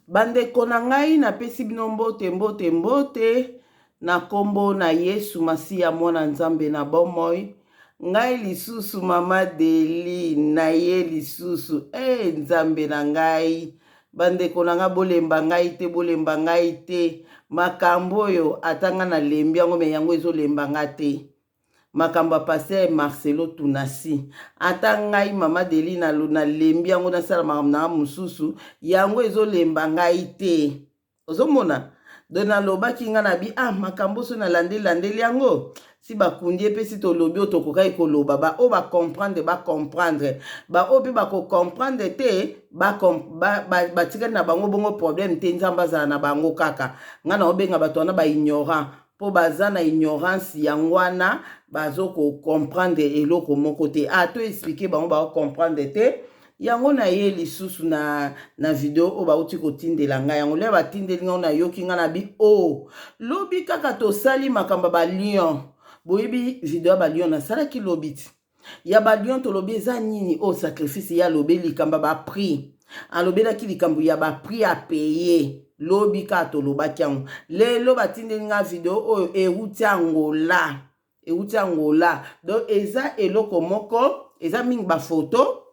Bandeko na ngai, napesi bino mbote, mbote, mbote na kombo na Yesu Masiya mwana Nzambe na bomoi. Ngai lisusu mama Deli na ye lisusu e eh, Nzambe na ngai. Bandeko na ngai, bolemba ngai te, bolemba ngai te. Makambo oyo ata ngai nalembi yango, me yango ezolemba ngai te. Makambo ya pasteur Marcelo Tunasi, ata ngai mama Deli na nalembi yango, nasala makambo na ngai mosusu, yango ezolemba ngai te. Ozomona, donc nalobaki ngai na bi ah, makambo so nalandeli landeli yango si bakundi ye mpe si tolobi oyo tokokaki koloba, baoyo bacomprendre bacomprendre, baoyo mpe bakocomprendre te batikali na bango bongo, problème te, Nzambe azala na bango kaka. Ngai naobenga bato wana baignorant mpo baza na ignorance, yango wana bazo kocomprendre eloko moko te. Ah, to expliquer bango, bakocomprendre te. Yango na ye lisusu na video oyo bauti kotindela ngai yango, lelo batindeli ngai, nayoki ngai na bi o oh, lobi kaka tosali makambo ya balion. Boyebi video ya balion nasalaki lobi ti ya balion, tolobi eza nini oyo sacrifice. Ye alobeli likambo ya baprix, alobelaki likambo ya baprix à payer lobi kaka tolobaki yango. Lelo batindeli ngai video oyo euti Angola, euti Angola. Donc eza eloko moko, eza mingi bafoto,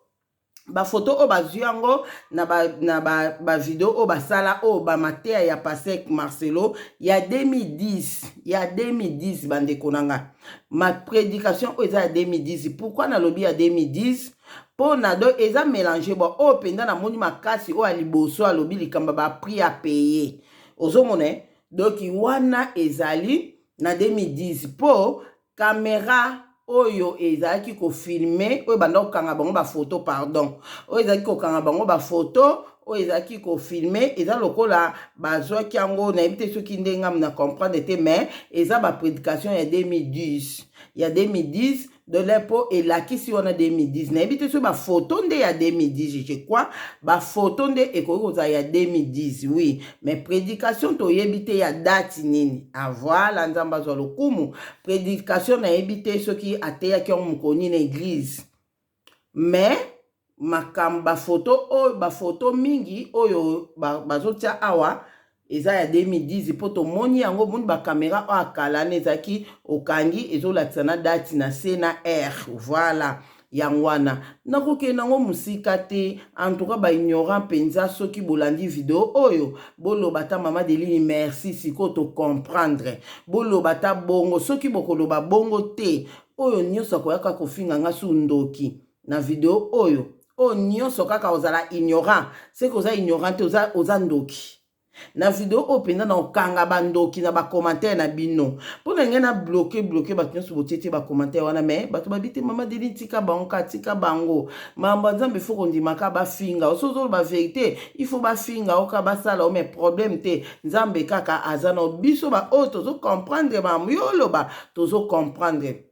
bafoto oyo bazwi yango na bavideo ba, ba oyo basala oyo bamateya ya pasteur Marcelo ya 2010, ya 2010. Bandeko na nga, ma prédication oyo eza ya 2010. Pourquoi nalobi ya 2010? Mpo na do eza mélange. Bon, oyo mpenza namoni makasi, oyo ya liboso alobi likambo baprix à payer, ozomona. Donc wana ezali na 2010 mpo caméra oyo ezalaki kofilmer, oyo banda kokanga bango bafoto, pardon, oyo ezalaki kokanga bango bafoto, oyo ezalaki kofilmer, eza lokola bazwaki yango, nayebi te soki ndenge na comprendre te, mais eza baprédication ya 2010, ya 2010 dole, mpo elakisi wana 2010. Nayebi te soki bafoto nde ya 2010, je crois bafoto nde ekoki kozala ya 2010, oui, mais prédication toyebi te ya date nini. Ah voilà, Nzambe azwa lokumu. Prédication nayebi te soki ateyaki yango mokolo nini na église, mais makambo bafoto oyo, bafoto mingi oyo bazotia awa eza ya 2010, mpo tomoni yango, omoni bacaméra oyo akala na ezalaki okangi, ezolakisa na date na se na r. Voilà, yango wana nakokende yango mosika te. En tout cas baignorant mpenza, soki bolandi video oyo, boloba ata mama Delini merci, sikoyo tocomprendre. Boloba ata bongo. Soki bokoloba bongo te, oyo nyonso akoyaka kofinga nga su ndoki na video oyo, oyo nyonso kaka ozala ignorant, seke oza ignorant te, oza, oza ndoki. Na video oyo mpenza na okanga bandoki na bacommentaire na bino, mpo na ngai na bloquer bloquer bato nyonso botie tie bacommentaire wana. Mais bato babi te, mama Deli, tika bango ka, tika bango, makambo ya Nzambe faut kondimaka bafinga. Oso ozoloba vérité, il faut bafinga oka basala o, mais problème te, Nzambe kaka aza na biso. Baoyo tozocomprendre makambo yo oloba, tozocomprendre.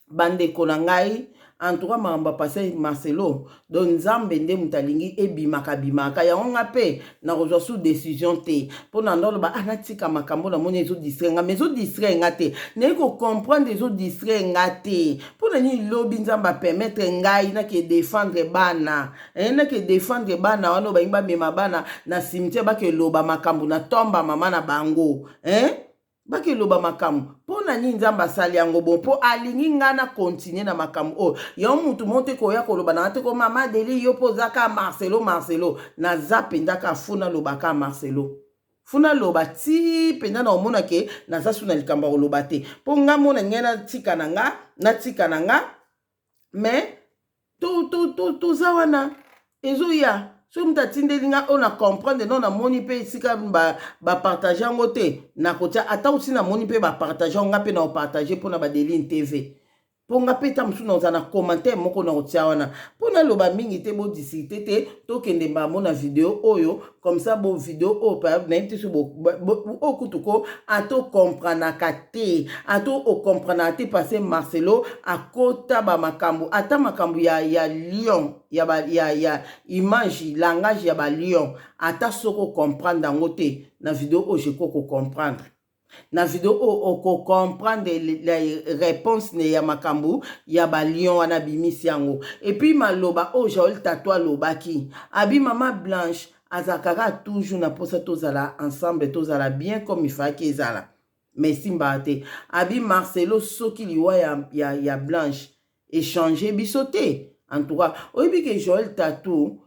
Bandeko na ngai, en tout cas makambo ya pasteur Marcelo, donc Nzambe nde moto alingi ebimaka bimaka yango. Nga mpe nakozwa su décision te mpo na ndoloba ah, natika makambo namoni ezodistraire nga, mais ezodistraire nga te, naye kocomprendre, ezodistraire nga te. Mpo na nini? Lobi Nzambe apermettre ngai nake défendre bana, eh, nake défendre bana wana oyo balingi bamema bana na cimetière, bakeloba makambo na tomba mama na bango, eh? Bakeloba makambo. Mpo na nini Nzambe asali yango? Bon, mpo alingi ngai na continuer na makambo oyo. Yango mutu moko te koya koloba na nga te ko mama Deli, yo mpo oza ka Marcelo. Marcelo naza mpenza ka fu, naloba ka Marcelo fu, naloba ti mpenza na omona ke naza su na likambo ya koloba te, mpo nga mona ngai natika na nga, natika na nga. Mais toza wana ezoya. Soki moto atindeli nga oyo na comprendre, non, namoni mpe esika bapartage yango te, nakotia. Ata osi namoni mpe bapartage yango, nga mpe na opartage mpona Badeline TV, mpo nga mpe ta mosusu nakozala na commentaire moko na kotia wana. Mpo naloba mingi te, bodiscuter te, tokende mbambo na video oyo. Comme ça bo video oyo nayebi te so oyo kutu ko ata okomprenaka te, ata okomprenaka te. Parce Marcelo akota bamakambo, ata makambo ya lion, ya image, langage ya balion, ata soki ocomprendre yango te, na video oyo je crois kocomprendre. Na video oyo okocomprendre la réponse ne ya makambo ya balion wana, abimisi yango. Et puis maloba oyo Jael Tato alobaki, abi mama Blanche. Azalaka kaka toujours na posa tozala ensemble, tozala bien comme il fallaki ezala. Mais esimbaka te. Abi Marcelo soki liwa ya, ya, ya Blanche echanger biso te. En tout cas, oyebi ke Joël Tatou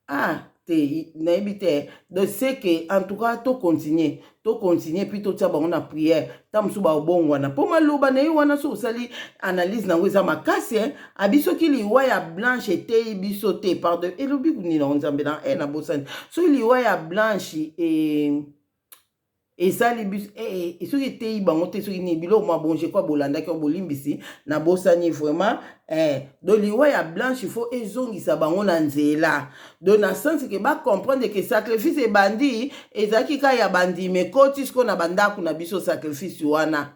ah te nayebi te donc c'est que en tout cas to continuer to continuer puis totia bango na prière ntango mosusu babongwana mpo maloba na ye wana soki osali analyse na yango eza makasi eh? Abi soki liwa ya Blanche eteyi biso te, pardon, elobi nini nango Nzambe na eh, nabosani. Soki liwa ya Blanche e esali biso eh, eh, soki eteyi bango te, soki nini, biloko mwa bon, je crois bolandaki yango, bolimbisi, nabosani vraiment eh. Donc liwa ya Blanche faut ezongisa bango na nzela, donc na sens ke bacomprendre ke sacrifice ebandi ezalaki kaka ya bandimi, ekoti sikoyo na bandako na biso. Sacrifice wana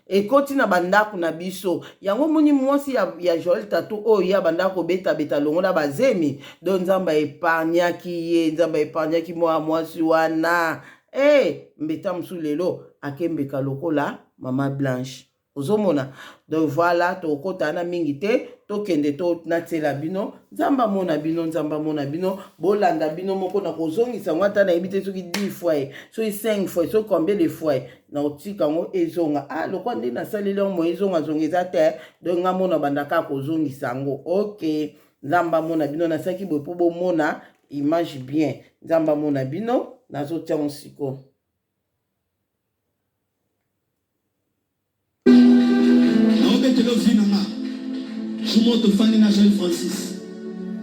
ekoti na bandako na biso. Yango omoni mwasi ya Joel Tatu oyo ye abandaka kobetabeta longola bazemi, donc Nzambe aépargnaki ye, Nzambe aépargnaki mwa mwasi wana. E mbeta mosusu lelo akembeka lokola mama Blanche, ozomona. Donc voilà, tokokota wana mingi te, tokende to natiela bino. Nzambe amona bino, Nzambe amona bino. Bolanda bino moko na kozongisa yango, ata nayebi te soki 10 fois, soki 5 fois, soki combien de fois na kotika yango ezonga. Ah, lokwa nde nasaleli yango mo ezongazonga eza te, donc nga mona banda kaka kozongisa yango. Ok, Nzambe amona bino. Nasalaki boye mpo bomona image bien. Nzambe amona bino. Nazotia yango sikoyo. Naobetela vie na nga jour moko tofandi na Joël Francis,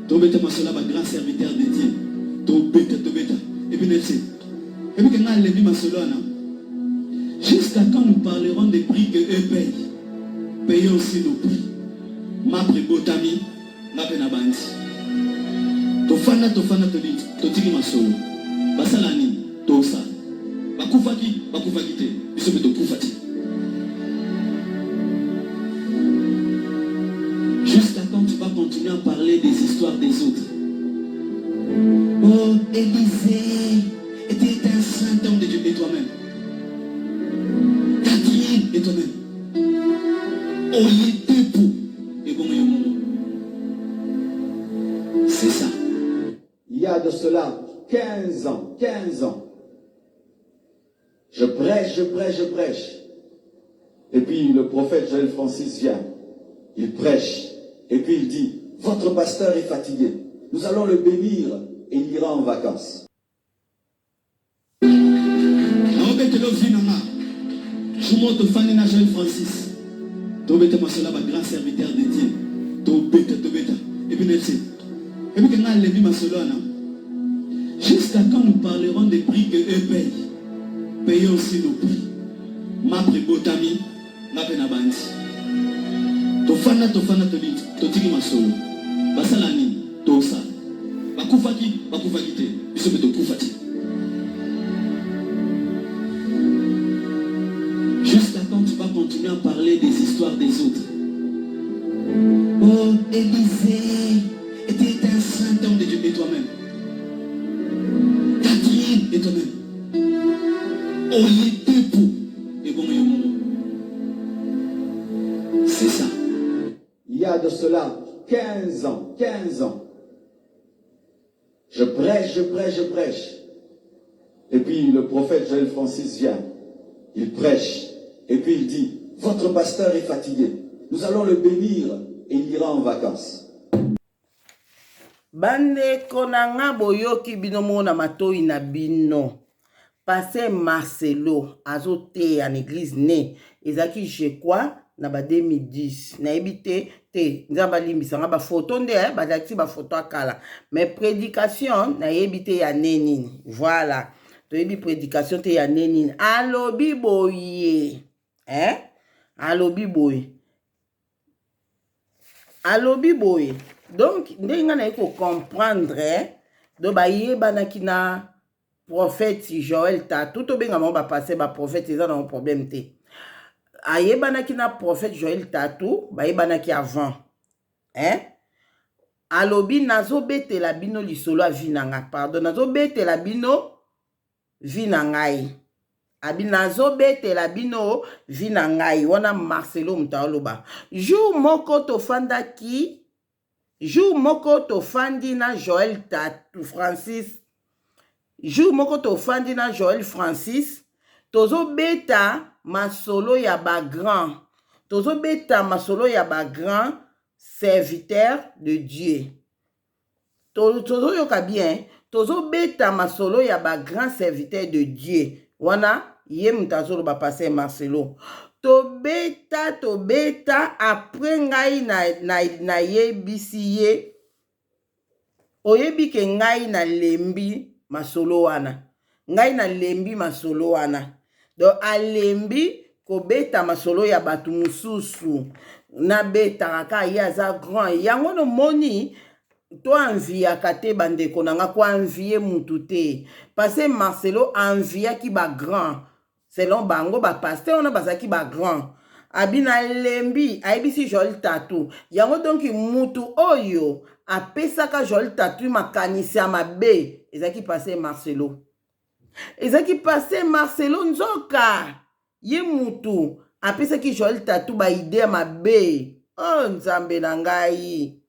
tobeta masolo ya bagrand serviteur de Dieu, tobeta tobeta, et puis nayebisi epi ke nga alembi masolo wana. Jusqu'à quand nous parlerons des prix que eux payent? Payons aussi nos prix. Mapre ebotami nga mpe na bandi tofanda tofanda, totiki masolo, basala nini, tosala, bakufaki bakufaki te, biso mpe tokufa te. Jusqu'à quand tu vas continuer à parler des histoires des autres? Oh, Élisée était un saint homme de Dieu. Et toi-même? Catherine, et toi-même? Oye debout et bon. C'est ça. Il y a de cela 15 ans, 15 ans. Je prêche, je prêche, je prêche. Et puis le prophète Joël Francis vient. Il prêche. Et puis il dit, votre pasteur est fatigué. Nous allons le bénir et il ira en vacances. Naobetela vie na nga jour moko tofandi na Joël Francis, tobeta masolo ya bagrand serviteur de Dieu, tobeta tobeta, et puis nayebisi epi ke nga alembi masolo wana. Jusqu'à quand nous parlerons des prix que eux payent? Payons aussi nos prix. Mapre ebotami nga mpe na bandi tofanda tofanda, totiki masolo, basala nini, tosala, bakufaki bakufaki te, biso mpe tokufa te. Jusqu'à quand tu vas continuer à parler des histoires des autres? Oh, Élisée était un saint homme de Dieu. Et toi-même? Catherine, et toi-même? Oye debout et bon. C'est ça. Il y a de cela 15 ans, 15 ans. Je prêche, je prêche, je prêche. Et puis le prophète Joël Francis vient. Il prêche. Et puis il dit, votre pasteur est fatigué. Nous allons le bénir et il ira en vacances. Bandeko na nga, boyoki bino moko na matoi na bino. Pasteur Marcelo azoteya na église ne ezalaki, je crois, na ba 2010, nayebi te te, Nzambe alimbisa nga, bafoto nde eh, bazalakisi bafoto ya kala, mais prédication nayebi te ya ne nini. Voilà, toyebi prédication te ya ne nini. Alobi boye eh? Alobi boye, alobi boye. Donc ndenge ngai naye kocomprendre, donc bayebanaki na prophète Joel Tatu, tobenga bango bapasteur, baprophète, eza nango problème te. Ayebanaki na prophète Joel Tatu, bayebanaki avant hein? Alobi nazobetela bino lisolo ya vie na nga, pardon, nazobetela bino vie na ngai. Abi nazobetela bino vie na ngai wana. Marcelo moto aloba, jour moko tofandaki, jour moko tofandi na Joel Tatu Francis. Jour moko tofandi na Joël Francis, tozobeta masolo ya ba grand, tozobeta masolo ya ba grand serviteur de Dieu. Tozoyoka bien, tozobeta masolo ya ba grand serviteur de Dieu. Wana ye moto azoloba pasteur Marcelo. Tobeta tobeta après ngai nayebisi na, na ye Oyebi ke ngai na lembi masolo wana. Ngai na lembi masolo wana. Donc alembi kobeta masolo ya batu mususu. Na betaka kaka ye aza grand. Yango no moni to enviaka te ba ndeko na nga ko envier mutu te. Parce Marcelo enviaki ba grand. Selon bango ba pasteur wana bazalaki ba grand. Abi na lembi ayebisi Joël Tatou. Yango donc mutu oyo apesaka Joël Tatou makanisi ya mabe ezalaki pasteur Marcelo. Ezalaki pasteur Marcelo nzoka ye mutu apesaki Joël Tatou ba idee ya mabe. Oh nzambe na ngai.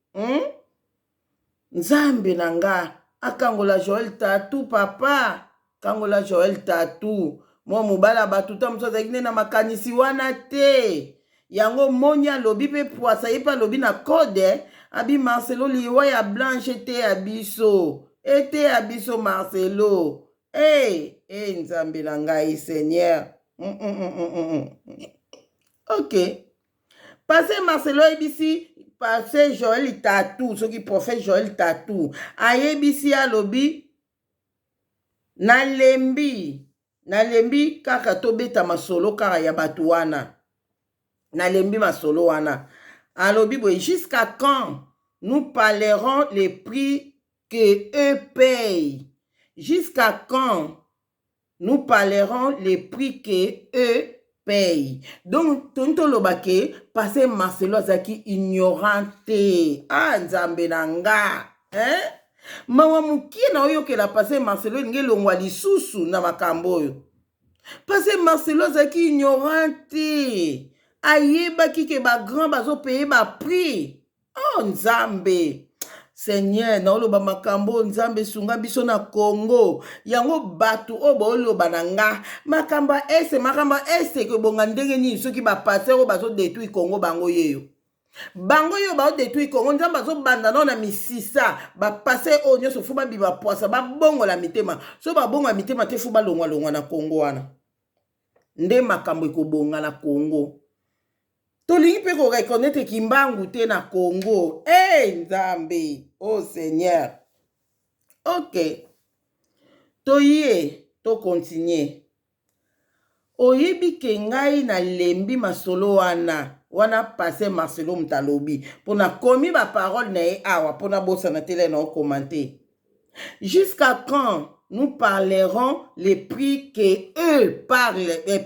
Nzambe na nga akangola Joël Tatou papa kangola Joël Tatou mwa mobali ya bato ta mosusu azalaki nde na makanisi wana te yango moni alobi mpe pwasa ye mpe alobi na code abi Marcelo liwa ya Blanche eteya biso eteya biso Marcelo e hey, e hey, nzambe na ngai Seigneur mm. Ok Pasteur Marcelo ayebisi Pasteur Joël Tatou, soki prophète Joël Tatou, ayebisi alobi nalembi nalembi kaka tobeta masolo kaka ya bato wana nalembi masolo wana alobi boye jusqu'à quand nous parlerons les prix que eux payent jusqu'à quand nous parlerons les prix que eux payent donc toni toloba ke passe marcelo azalaki ignorant te ah nzambe na nga hein? Mawa mokie na oyokela passe marcelo elingi elongwa lisusu na makambo oyo passe marcelo azalaki ignorant te ayebaki ke bagrand bazopeye baprix. Oh nzambe seigneur naoloba makambo oyo nzambe sunga biso na congo yango bato oyo baoloba na nga makambo ya este makambo ya este ekobonga ndenge nini soki bapaster oyo bazodetruire congo bango yeyo bango yo baodetruire congo nzambe azobanda nao na misisa bapaster oyo nyonso fo babima pwasa babongola mitema so babongola mitema te fo balongwalongwa na congo wana nde makambo ekobonga na congo Tolingi pe ko reconnaitre kimbangu te na Congo. Hey Nzambe, oh Seigneur. Ok. Toye, to continuer. Oyebi ke ngai nalembi masolo wana wana pasteur Marcelo moto alobi mpo nakomi ba parole na ye awa mpo nabosana te lelo na okomante. Jusqu'à quand nous parlerons les prix que eux parlent et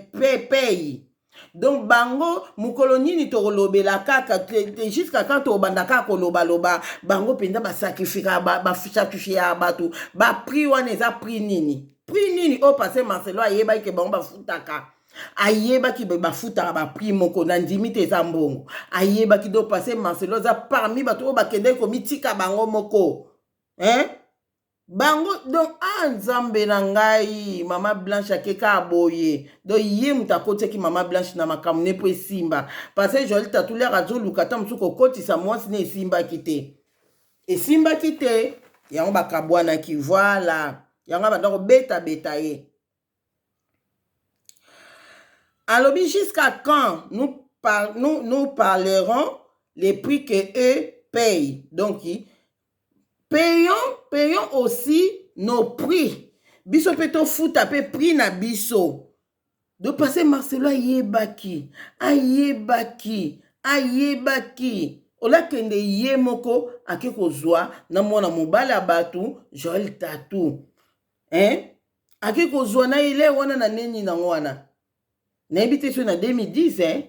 payent? Donc bango mokolo nini tokolobela kaka jusqu'à quand tokobanda kaka kolobaloba bango mpenza basacrifiaka ba bato ba prix wana eza prix nini prix nini oyo passe Marcelo ayebaki ke bango bafutaka ayebaki bafutaka ba prix moko na ndimi te eza mbongo ayebaki donc passe Marcelo aza parmi bato oyo bakendaki komitika bango moko hein? Bango donc ah nzambe na ngai mama blanche ake kaka boye donc ye moto akotisaki mama blanche na makambo ne mpo esimba parce que joel tatuliaka azoluka ata mosusu kokotisa mwasi ne esimbaki te esimbaki te yango bakabwanaki voilà yango abanda kobetabeta ye alobi jusqu'à quand nous, par, nous, nous parlerons les prix que eux payent donc payons, payons aussi nos prix biso mpe tofuta mpe prix na biso de passe marcelo ayebaki ayebaki ayebaki olakende ye moko ake kozwa na mwana mobali ya bato joel tatu hein? Ake kozwa na ye lere wana na neni nango wana nayebi te soki na 2010 eh?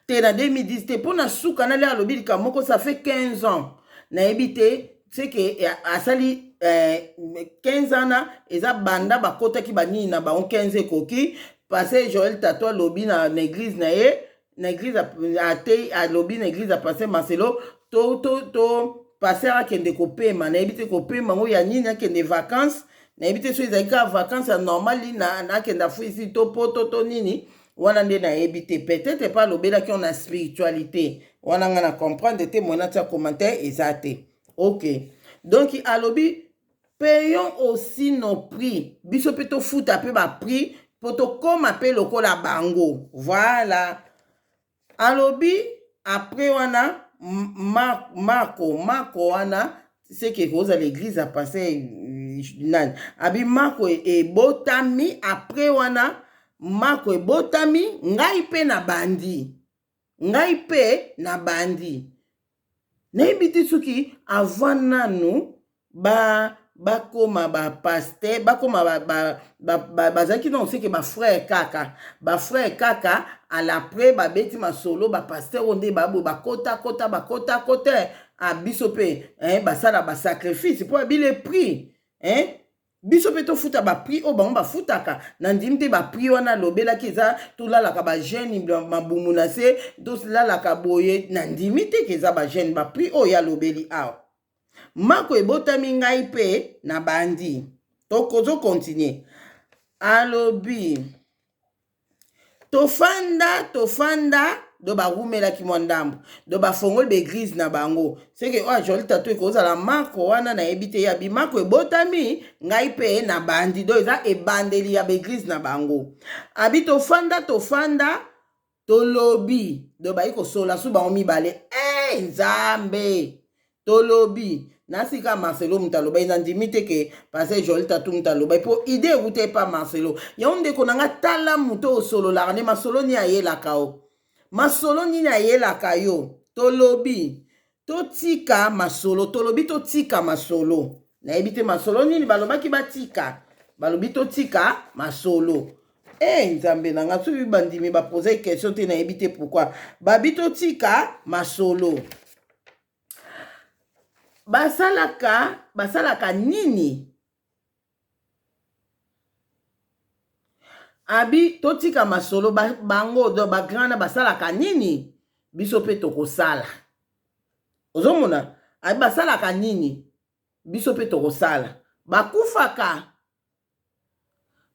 Te na 2010 te mpo na suka na lere alobi likambo moko ça fait 15 ans nayebi te seke asali 15 ans na eza banda bakotaki banini na bango 15 ekoki parce Joël Tato alobi na, na église na ye na église ate alobi na église ya pasteur Marcelo to to to. pasteur akende kopema. Nayebi te kopema ngo ya nini, akende vacances, nayebi te soki ezalaki kaka vacances ya normal na akende afuisi to poto to nini wana nde nayebi te. Peut-être pe alobelaki yango na spiritualité wana, nga na comprendre te, moyen natia commentaire eza te. Ok, donc alobi payons aussi nos prix, biso mpe tofuta mpe baprix mpo tokóma mpe lokola bango. Voilà, alobi après wana Marko, Marko wana seke ekozala église ya pasteur nani. Abi Marko ebotami, après wana Marko ebotami, ngai mpe na bandi, ngai mpe na bandi. Nayebi te soki avant nanu bakóma bapasteur, bakóma bazalaki nano seke bafrère kaka, bafrère kaka. Alaprès babeti masolo, bapasteur oyo nde baboye bakotakota bakotakota a biso mpe basala basacrifice mpo abi le prix, eh? Biso mpe tofuta baprix oyo bango bafutaka. Na ndimi te baprix wana alobelaki eza tolalaka bajeûne, mabumu na se, tolalaka boye. Na ndimi te ke eza bajeûne, baprix oyo alobeli awa. Mako ebotami, ngai mpe na bandi. Tokozocontinuer. Alobi tofanda, tofanda do barumelaki mwa ndambo, do bafongoli baéglise na bango. Seke oyo Joel Tato ekozala Marko wana, nayebi te. Yabi Marko ebotami, ngai mpe na bandi, do eza ebandeli ya baéglise na bango. Abi tofanda, tofanda, tolobi, do bayi kosola su bango mibale. E Nzambe, tolobi nasika Marcelo moto alobai. Nandimi te ke pasteur Joel Tatu moto alobai, mpo idée ekuta epa Marcelo. Yango ndeko na nga, tala moto osololaka nde masolo nini ayelaka o, masolo nini ayelaka yo. Tolobi totika masolo, tolobi totika masolo. Nayebi te masolo nini balobaki batika. Balobi totika masolo. E Nzambe na nga, soki bandimi bapose question te, nayebi te pourquoi babi totika masolo. Basalaka, basalaka nini? Abi totika masolo bango do bagrand basalaka nini, biso mpe tokosala. Ozomona, abi basalaka nini, biso mpe tokosala. Bakufaka,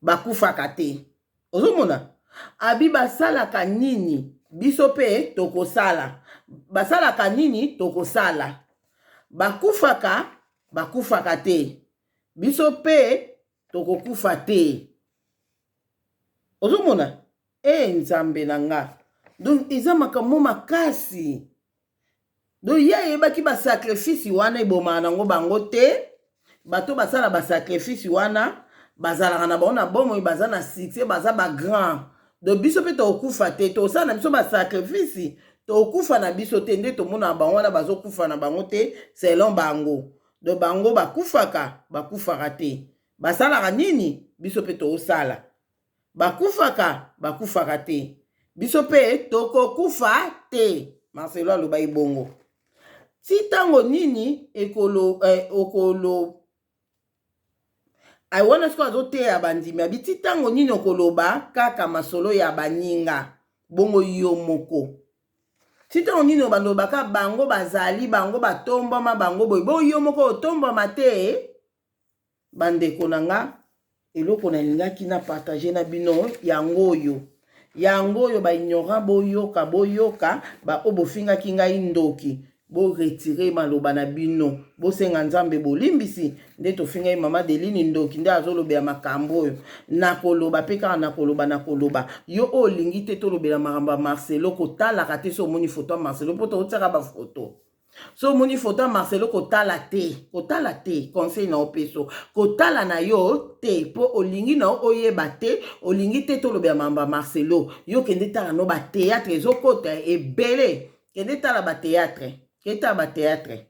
bakufaka te. Ozomona, abi basalaka nini, biso mpe tokosala. Basalaka nini, tokosala. Bakufaka, bakufaka te, biso mpe tokokufa te. Ozomona, e Nzambe na nga, donc eza makambo makasi. Donc ye ayebaki basacrifice wana ebomaka nango bango te. Bato basala basacrifice wana bazalaka na bango na bomoi, baza na succès, baza bagrand. Donc biso mpe tokokufa te, tosala na biso basacrifice, tokokufa na biso te. Nde tomonaka bango wana bazokufa na bango te selon bango. Donc bango bakufaka, bakufaka te. Basalaka nini, biso mpe tokosala. Bakufaka, bakufaka te, biso mpe tokokufa te. Marcelo alobaki bongo ti ntango nini ekolo okolo ai wana sikoyo azoteya bandimi. Abi ti ntango nini okoloba kaka masolo ya baninga bongo yo moko? Ti ntango nini obalobaka bango bazali, bango batombwama, bango boye, bongo yo moko otombwama te? Bandeko na nga, eloko nalingaki na partage na bino yango oyo, yango oyo. Baignorant, boyoka, boyoka. Baoyo bofingaki ngai ndoki, boretirer maloba na bino, bosenga Nzambe bolimbisi. Nde tofingai mama Deline ndoki, nde azolobela makambo oyo. Nakoloba mpe kaka nakoloba, nakoloba. Yo oyo olingi te tolobela makambo ya Marcelo, kotalaka te. So omoni foto ya Marcelo, mpo totiaka bafoto, so omoni foto ya Marcelo, kotala te, kotala te. Conseil na opeso, kotala na yo te, mpo olingi na yo oyeba te, olingi te tolobela makambo ya Marcelo. Yo kende tala no batéâtre, ezokota ebele. Kende tala batéâtre, kende tala batéâtre.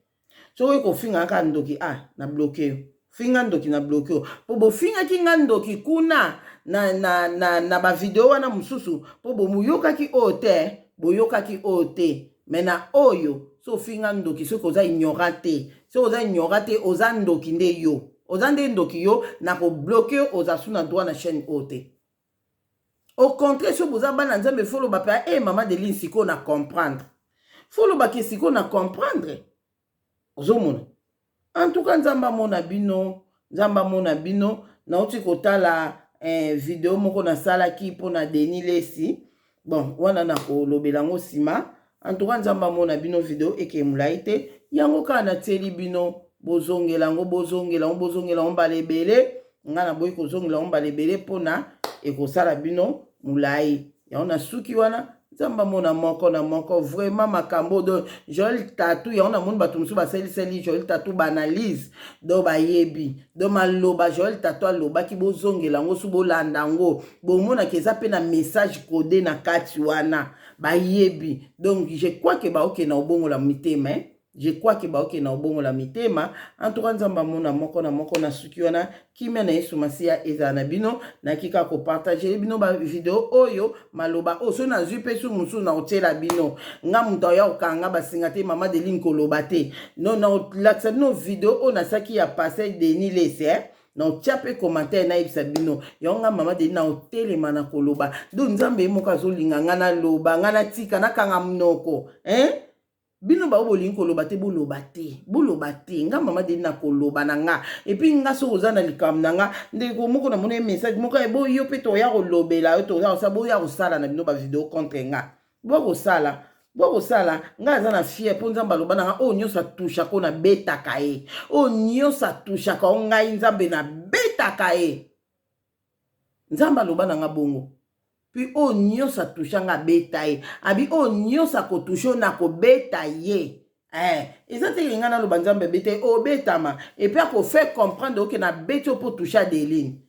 Soki oyi kofinga kaka ndoki, ah, na bloquer yo. Finga ndoki, na bloquer yo, mpo bofingaki nga ndoki kuna na bavideo wana mosusu, mpo bomoyokaki oyo te, boyokaki oyo te. Me na oyo so ofinga ndoki, soki oza ignorant te, soki oza ignorant te, oza ndoki nde yo, oza nde ndoki yo, na kobloquer yo. Oza su na droit na chaîne oyo te. Au contraire, soki boza bana Nzambe, faut loba mpe: e mama Deline, sikoyo na comprendre. Faut olobaki sikoyo na comprendre. Ozomona? En tout cas Nzambe amona bino, Nzambe amona bino. Nauti kotala eh, video moko nasalaki mpo na Denis Lesi. Bon, wana nakolobela yango nsima. En tout cas Nzambe amona bino, video ekeye molai te. Yango kaka natieli bino, bozongela yango, bozongela yango, bozongela yango mbala ebele. Ngai naboyi kozongela yango mbala ebele mpo na ekosala bino molai. Yango nasuki wana. Nzambe amona moko na moko vraiment makambo do Joël Tatu. Yango namoni bato mosusu basaliseli Joël Tatu baanalyse, do bayebi do maloba Joël Tatu alobaki, bozongela yango su, bolanda yango, bomonaka eza mpe na message codé na kati wana, bayebi. Donc je crois que baokende na obongola mitema, eh? Je crois que baokende na obongola mitema. En tout cas Nzambe amona moko na moko. Na suki wana, kimia na Yesu Masiya ezala na bino. Naki kaka kopartager bino bavideo oyo, maloba oyo. Soki nazwi mpe su mosusu, na kotiela bino. Nga moto aya kokanga basinga te, mama Deline koloba te. No, nakolakisa bino video oyo nasalaki ya pasteur Denis Lese, eh? Na otia mpe commentaire, nayebisa bino yango. Nga mama Deline na otelema na koloba. Do Nzambe ye moko azolinga nga naloba, nga natika nakanga monoko, eh? Bino bao bolingi koloba te, boloba te, boloba te. Nga mama Deli na koloba na nga. Et puis nga, soki oza na likambo na nga, ndeko moko namoni ye message moko ebo, yo mpe toya kolobela yo, toya kosala, boya kosala na bino bavideo contre nga, bokosala, bokosala. Ngai aza na fier mpo Nzambe aloba na nga: oyo nyonso atushaka oyo, nabetaka ye. Oyo nyonso atushaka o ngai, Nzambe, nabetaka ye. Nzambe aloba na nga bongo. Puis oyo nyonso atusha nga, abeta ye. Abi oyo nyonso akotushe oyo, nakobeta ye. Eza teke ngai naloba Nzambe abeta ye, obetama. Et puis akofaire comprendre oke nabeti oyo mpo touche Adeline.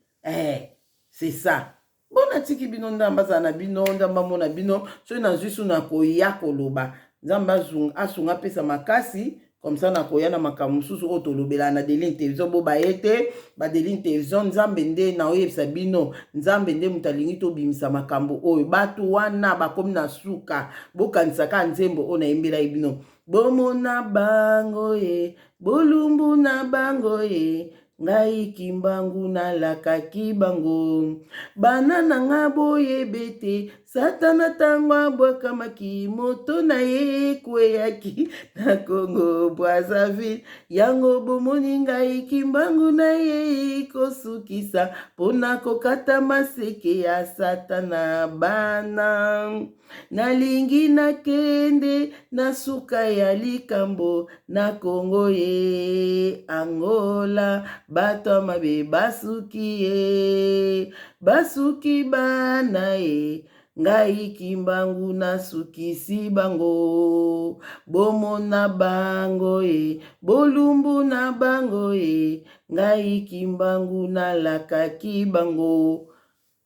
C'est ça. Bon, natiki bino. Nzambe azala na bino, Nzambe amona bino. Soki nazwi su, nakoya koloba. Nzambe asunga, apesa makasi. Comme ça nakoya na makambo mosusu oyo tolobelaka na Deline Télévision. Bo baye te badeline Télévision. Nzambe nde naoyebisa bino, Nzambe nde moto alingi tobimisa makambo oyo. Bato wana bakomi na suka. Bokanisa kaka nzembo oyo nayembelaki bino: bomona bango ye, bolumbu na bango ye, ngai Kimbangu nalakaki bango. Bana na nga, boyebe te, Satana ntango abwakamaki, moto na ye ekweyaki na Kongo Brazzaville. Yango bomoni ngai Kimbangu na ye kosukisa mpona kokata maseke ya Satana. Bana, nalingi nakende na suka ya likambo na Kongo ye Angola. Bato ya mabe basuki ye, basuki bana ye, ngai Kimbangu nasukisi bango. Bomona bango ye, bolumbu na bango ye, ngai Kimbangu nalakaki bango.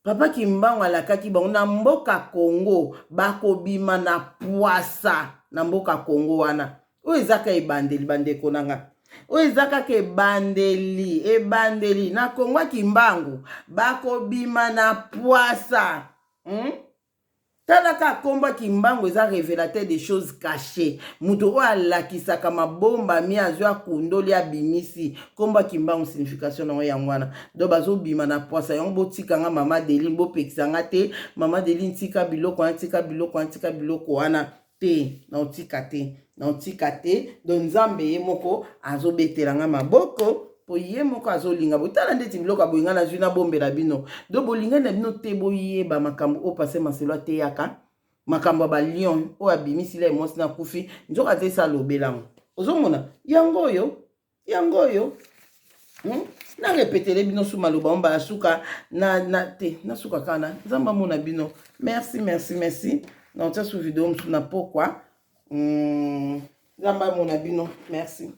Papa Kimbangu alakaki bango na mboka Kongo, bakobima na pwasa na mboka Kongo wana. Oyo eza kaka ebandeli, bandeko na nga. Oyo eza kaka ebandeli, ebandeli. Na Kongo ya Kimbangu bakobima na pwasa, Tala kaka nkombo ya Kimbangu, eza révélateur des choses cachées, moto oyo alakisaka mabombami, azwi, akundoli, abimisi. Nkombo ya Kimbangu, signification nango yango wana. Donc bazobima na pwasa. Yango botikanga mama Deline, bopekisa nga te. Mama Deline, tika biloko wana, tika biloko wana, tika biloko wana te. Naotika te, naotika te. Donc Nzambe ye moko azobetela nga maboko mpo ye moko azolinga. Botala ndeti biloko ya boye ngai nazwi, nabombela bino. Donc bolingani na bino te, boyeba makambo oyo pasteur Maselo ateyaka, makambo ya balion oyo abimisila ye mwasi nakufi, nzoka te esi alobelango. Ozomona yango oyo, yango oyo, Narepetele bino su maloba o mbala suka na te, nasuka kaka na Nzambe amona bino. Merci, merci, merci. Naotia su video mosusu na pokwa. Nzambe amona bino, merci.